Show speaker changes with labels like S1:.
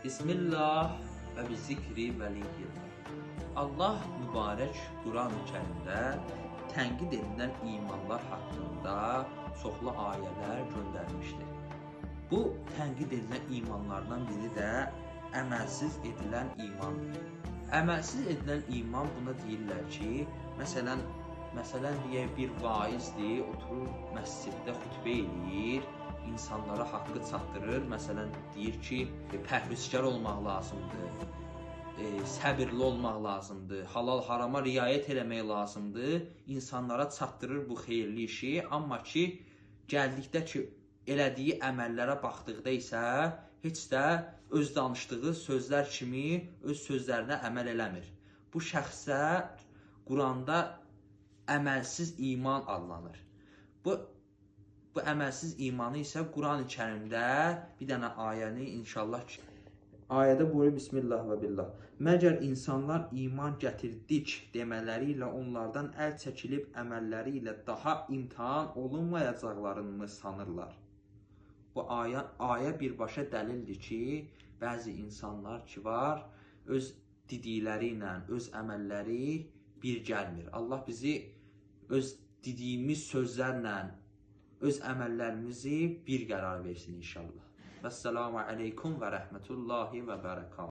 S1: Bismillah və bi zikri vəliyyillah. Allah mübarək Quran-ı Kərimdə tənqid edilən imanlar haqqında çoxlu ayələr göndərmişdir. Bu tənqid edilən imanlardan biri də əməlsiz edilən imandır. Əməlsiz edilən iman buna deyirlər ki, məsələn deyək bir vaizdir, oturur məsciddə xutbə eləyir, insanlara haqqı çatdırır. Məsələn deyir ki, pərhizkar olmaq lazımdır, səbirli olmaq lazımdır, halal harama riayət eləmək lazımdır. İnsanlara çatdırır bu xeyirli işi, amma ki gəldikdə ki elədiyi əməllərə baxdıqda isə heç də öz danışdığı sözlər kimi öz sözlərinə əməl eləmir. Bu şəxsə Quranda əməlsiz iman adlanır. Bu əməlsiz imanı isə Quran-ı Kərimdə bir dənə ayəni inşallah ki, ayədə buyurur Bismillah və billah. Məgər insanlar iman gətirdik demələri ilə onlardan əl çəkilib əməlləri ilə daha imtahan olunmayacaqlarını mı sanırlar? Bu ayə birbaşa dəlildir ki, bəzi insanlar ki var, öz dedikləri ilə öz əməlləri bir gəlmir. Allah bizi öz dediyimiz sözlərlə öz əməllərimizi bir qərar versin inşallah. Vəssalamu aleykum və rəhmətullahi və bərəkatuhu.